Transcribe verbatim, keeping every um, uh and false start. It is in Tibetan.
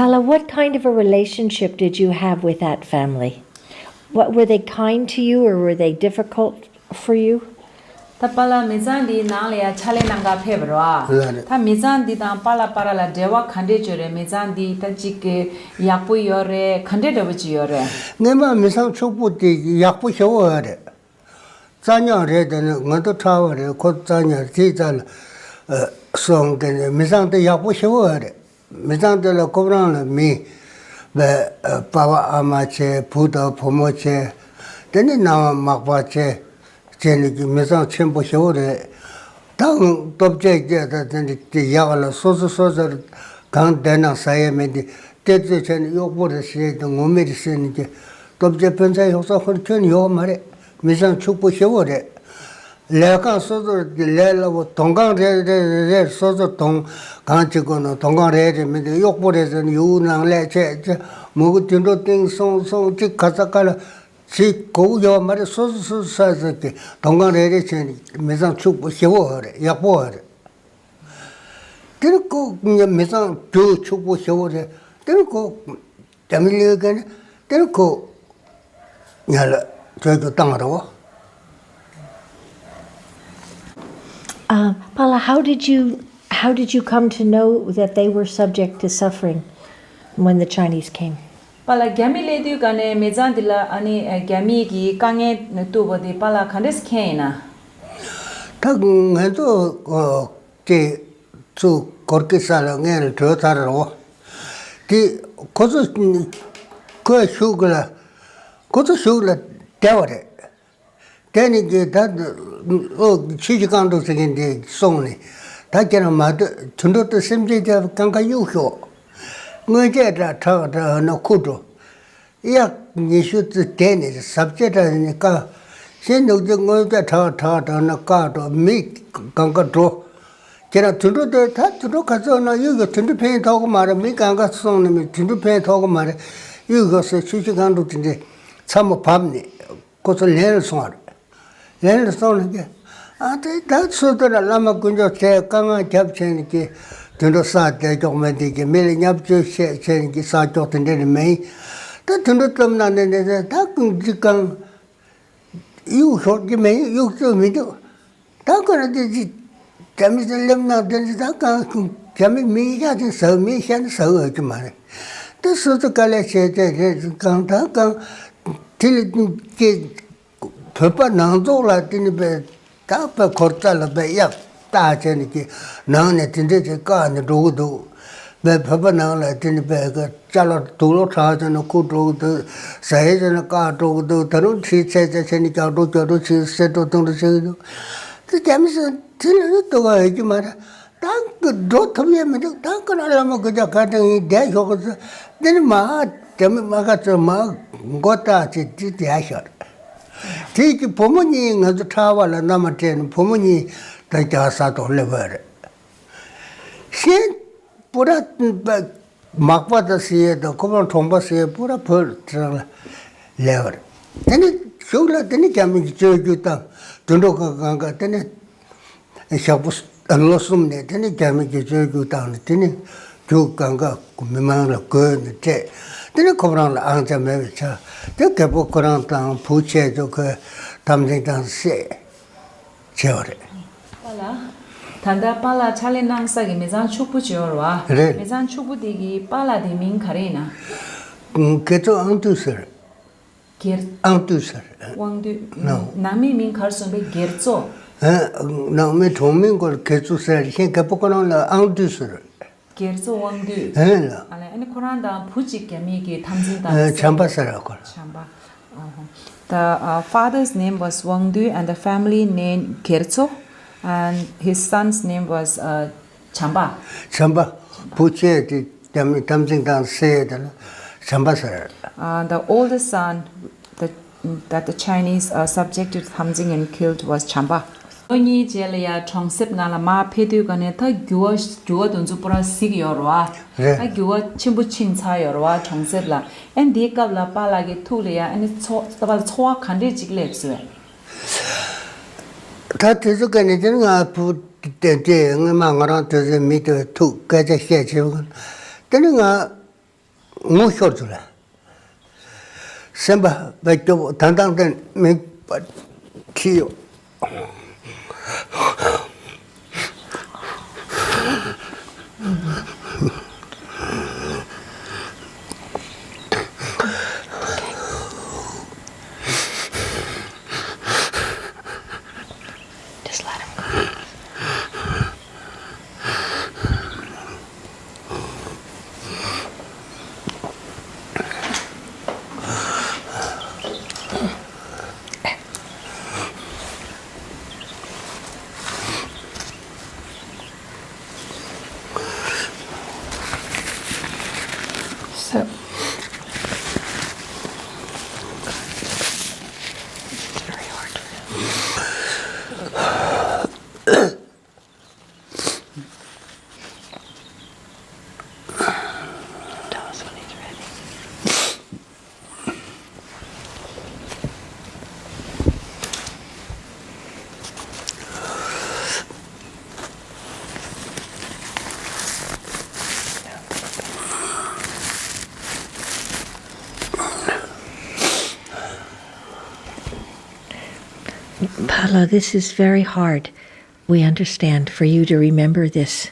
Paula, what kind of a relationship did you have with that family? What, were they kind to you or were they difficult for you? ད་པཱ་ལགས་མི་ཚང་འདིའི་ནང་ལ་ཡ་ཕྱག་ལས་གནང་ག་ཕེབས་པ་རེད་བ། ལགས་རེད། ད་མི་ཚང་འདི་དང་པཱ་ལགས་བར་ལ་འབྲེལ་བ་ག་འདྲས་ཅིག་ཡོད་རེད། མི་ཚང་འདི་ད་ཅིག་གི་ཡག་པོ་ཡོད་རེད། ག་འདྲས་འདྲ་བོ་ཅིག་ཡོད་རེད། སྔོན་མ་མི་ཚང་ཕྱུག་པོ་དེ་ཡག་པོ་ཞེ་པོ་ཡོད་རེད། རྩ་ཉག་རེད། དེ་ནི་ང་ཚོ་ཕྲ་བ་རེད། ཁོ་རྩ་ཉག་དེའི་རྩ་ལ་ཨ་སོང་གི་ནི་མི་ཚང་དེ་ཡག་པོ་ཞེ་པོ་ཡོད་རེད། མི་ཚང་དེ་ལ་ཁོ་རང་ལ་མི་བས་པ་ཕ་ཨ་མ་བྱས། བུ་དང་བུ་མོ་བྱས། དེ་ནི་ནང་མག་པ་བྱས། བྱས་ནས་ཀྱི་མི་ཚང་ཆེན་པོ་ཞེ་པོ་རེད། ད་ལྟོ་ཆས་སྐྱེལ་ད་དེ་འདྲ་དེ་ཡག་ལ་སོ་སོ་སོ་སོར་གང་བསྡད་ན་ཟ་ཡས་མེད་དེ། གཏེར་རྫས་བྱས་ནས་གཡོག་པོ་རེད་ཟེར་དེ་ངོ་མེད་རེད་ཟེར་ནས་ཀྱི་ལྟོ་ཆས་ཕན་ཚུན་གཡོག་ས་ཁོ་ན་ཁྱོན་ཡོད་མ་རེད། མི་ཚང་ཕྱུག་པོ་ཞེ་པོ་རེད། ལས་ཁང་སོ་སོར་གྱི་ལས་སླ་པོ་དོང་ཁང་རེ་རེ་རེ་རེ་སོ་སོ་དོང་ཁང་གཅིག་གོ་ན་དོང་ཁང་རེ་རེ་མི་འདུག་གཡོག་པོ་རེད་ཟེར་ནས་ཡུལ་ནང་ལས་བྱས་བྱས་མུ་གུ་དུད་འགྲོ་སྟེང་སོང་སོང་གཅིག་ག་ས་ག་ལ་བྱེད་དགོས་ཡོད་མ་རེད། སོ་སོ་སོ་སོ་སོ་གི་དོང་ཁང་རེ་རེ་བྱས་ནས་མི་ཚང་ཕྱུག་པོ་ཞེ་པོ་རེད། ཡག་པོ་རེད། དེར་ཁོ་མི་ཚང་རྒྱུ་ཕྱུག་པོ་ཞེ་པོ་རེད། དེར་ཁོ་རྒྱ་མི་ལས་ཀ་ནི་དེར་ཁོ་ཉ་ལ་བཅོས་རྒྱུ་བཏང་རོ། Uh, Paula, how did you how did you come to know that they were subject to suffering when the Chinese came? པཱ་ལགས་རྒྱ་མི་སླེབས་དུས་ག་ནས་མི་ཚང་འདི་ལ་ཨ་ནི་རྒྱ་མི་གི་དཀའ་ངལ་གཏུགས་པ་དེ་པཱ་ལགས་ག་འདྲས་མཁྱེན་ཡིན་ན། ད་ང་ཚོ་དེ་ཚོ་གོར་གི་ས་ལ་ངས་ལ་བྲོས་ཚར་རོ། དེ་ཁོ་ཚོ་ཁོས་ཤུགས་ལ་ཁོ་ཚོ་ཤུགས་ལ་བསྡད་པ་རེད། དེ་ནི་གི་ད་ཨོ་ཆུ་བཞི་སྒང་དྲུག་ཟེར་མཁན་དེ་སོང་ནས་ད་ཁྱེད་རང་མ་སྡོད། དུད་འགྲོ་དེ་སེམས་ཅན་དེ་གང་ག་གཡུག་ཤོག་སྔོན་ཆད་འདྲ་ཁྲག་འདྲ་ན་ཁུ་འགྲོ། གཡག་ཉི་ཤུ་ཙི་དེ་ནས་ཟབ་ཆད་འདྲ་ནས་ཀ་ཤེས་འདུག་ཅེ་སྔོན་ཆད་ཁྲག་ཁྲག་འདྲ་ན་ཀ་འགྲོ། མི་གང་ག་འགྲོ། ཁྱེད་རང་དུད་འགྲོ་དེ་ད་དུད་འགྲོ་ག་ཚོད་ན་གཡུག་ཤོག་དུད་འགྲོ་ཕན་ཐོགས་གི་མ་རེད། མི་གང་ག་སོང་ནས་མི་དུད་འགྲོ་ཕན་ཐོགས་གི་མ་རེད། གཡུག་ཤོག་ཟེར་ཆུ་བཞི་སྒང་དྲུག་དེ་འདྲའི་ཚ་མོ་བབས་ནས། ཁོ་ཚོ་ལེན་ལ་སོང་བ་རེད། ལེན་ལ་སོང་ནས་ཀྱི་ཨ་དེ་ད་སུ་དེ་ལ་བླ་མ་དཀོན་མཆོག་བྱས་དཀའ་ངལ་རྒྱབ་བྱས་ནས་ཀྱི་དུད་འགྲོ་ས་བསྡད་ཀྱོག་མེད་དེ་ཀྱི་མི་ལ་བརྙས་བཅོས་བྱས་བྱས་ནས་ཀྱི་ས་ཀྱོག་དེ་འདྲ་ནི་མེད། ད་དུད་འགྲོ་བཏབ་ན་ནི་ནི་ད་ཀུན་གྱི་གང་གཡུག་ཤོག་གི་མེད། གཡུག་ཚོད་མི་འདུག་ད་ཁོ་རང་དེ་ཅི་རྒྱ་མི་ཚོ་སླེབས་ན་དེ་ནི་ད་གང་རྒྱ་མི་མི་ཤ་དེ་ཟ་མི་ཤ་ནི་ཟ་འོས་ཀྱི་མ་རེད། ད་སོ་སོ་དཀའ་ལས་བྱས་བྱས་རེད། གང་ད་གང་དེ་ལ་ཀྱི་བོད་པ་ནང་ཚོགས་ལ་དེ་ནི་པས་ད་པས་འཁོར་རྩ་ལ་པས་གཡག་རྟ་བྱས་ནས་ཀྱི་ནང་ནས་དེ་འདྲས་ཀྱི་བཀག་ནས་འགྲོ་གི་འདུག་པས་བོད་པ་ནང་ལ་དེ་ནི་པས་ཀྱི་ཅ་ལག་དུག་ལོག་ཁྲག་བྱས་ནས་ཁུར་འགྲོ་གི་འདུག་ཟ་ཡས་བྱས་ནས་བཀག་འགྲོ་གི་འདུག་ད་རུང་ཁྲིད་ཚད་ཚད་བྱས་ནས་རྒྱག་འགྲོ་རྒྱག་འགྲོ་བྱེད་གསེར་འགྲོ་གཏོང་འགྲོ་བྱེད་གི་འདུག་དེ་རྒྱ་མི་ཚོ་དེ་ལ་ནི་གཏུག་ག་ཡོད་ཀྱི་མ་རེད། ད་འགྲོ་ཐུབ་ཡས་མི་འདུག་ད་ཁོ་རང་བླ་མ་དཀོན་མཆོག་ག་དང་ཡིན་བསྡད་ཞོག་གི་ཚོད་དེ་ནི་མ་དེ་མི་མ་ག་ཚོད་མ་མགོ་བཏགས་ཚེ་དེ་བསྡད་ཞོག་དེ་གི་བུ་མོ་གཉིས་ང་ཚོ་ཕྲ་བ་ལ་མནའ་མ་སྤྲད་ནས་བུ་མོ་གཉིས་ད་རྒྱ་ས་ཐོག་སླེབས་པ་རེད། གཞན་པོ་ར་མག་པ་དང་ཟེར་ཡས་དང་ཁོ་རང་གྲོང་པ་ཟེར་ཡས་པོ་ར་བོད་དེ་རང་ལ་སླེབས་པ་རེད། དེ་ནི་གཞུག་ལ་དེ་ནི་རྒྱ་མི་གི་བཅོས་བསྒྱུར་དང་དུད་འགྲོ་གང་གང་ག་དེ་ནི། ཞག་པོ་ལོ་གསུམ་ནས་དེ་ནས་རྒྱ་མི་གི་བཅོས་བསྒྱུར་བཏང་ནས་དེ་ནས་རྒྱུ་གང་ག་མི་མང་ལ་བགོས་ནས་སྤྲད། དེ་ནས་ཁོ་རང་ལ་ཨང་ཆ་མེད་པའི་ཆ་དེ་རྒད་པོ་ཁོ་རང་དང་བུ་ཆེ་ཚོ་ཁོས་དམ་འཛིན་དང་བསད་བྱས་པ་རེད། པཱ་ལགས། ད་ལྟ་པཱ་ལགས་ཕྱག་ལས་གནང་ས་གི་མི་ཚང་ཕྱུག་པོ་ཅིག་ཡོད་རེད་བ། རེད། མི་ཚང་ཕྱུག་པོ་དེ་གི་པཱ་ལགས་དེ་མིང་ག་རེ་ཡིན་ན། ཨུམ། དགེ་ཚོ་ཨང་ཏུའུ་ཟེར། སྒེར། ཨང་ཏུའུ་ཟེར། དབང་འདུས། ནོ། ནང་མིའི་མིང་ག་རེ་གསུངས་པས། སྒེར་གཙོ། ཨེ། ནང་མི་གྲོང་མི་སྐོར་དགེ་ཚོ་ཟེར། ཤིང་རྒད་པོ་ཁོ་རང་ལ་ཨང་ཏུའུ་ཟེར། སྒེར་གཙོ་དབང་འདུས། ཨེ་ལ། ཨ་ལས། ཨ་ནི་ཁོ་རང་དང་བུ་གཅིག་རྒྱ་མི་གི་འཐབ་འཛིང་དང་ཨེ། བྱམས་པ་ཟེར་བ་ཁོ་ལ། བྱམས་པ། ཨོ་ཧོ། The uh, father's name was Wang Du and the family name Gerzo and his son's name was uh, བྱམས་པ། བྱམས་པ། བུ་ཆེ་དེ་རྒྱ་མི་འཐབ་འཛིང་དང་བསད་དེ་ལ་བྱམས་པ་ཟེར། Uh, the oldest son the, that the Chinese uh, subjected to Thamzing and killed was བྱམས་པ། ལོ་གཉིས་རྗེས་ལ་ཡ་གྲོང་གསེབ་ནང་ལ་མར་ཕེབས་དུས་ག་ནས་ད་འགྱུར་བ་འགྱུར་བ་དེ་ཚོ་པུ་ར་གཟིགས་ཡོད་རེད་བ། རེད། ད་འགྱུར་བ་ཆེན་པོ་ཕྱིན་ཚར་ཡོད་རེད་བ་གྲོང་གསེབ་ལ། ཨ་ནི་དེའི་སྐབས་ལ་པཱ་ལགས་ཀྱི་ཐུགས་ལ་ཡ་ཨ་ནི་ཚོ་ད་པ་ལ་ཚོར་བ་ག་འདྲས་ཅིག་སླེབས་སོང་། ད་དེ་ཚོ་ག་ནས་དེ་ང་བུ། དེ་དེ་སྔོན་མ་ང་རང་དེ་ཚོའི་མི་དེ་ཐུག་སྐད་ཆ་བཤད་བྱེད་པ། དེ་ནི་ང་ ངོ་ཤོར་ཚུལ་ལ། སེམས་པ་བེད་སྐྱོ་བོ་ད་ལྟ་འདི་མིག་པ་ཁྲིད་ཡོད། Just let him go. So, it's very hard for him. Tell us when he's ready. Paolo, this is very hard. We understand for you to remember this.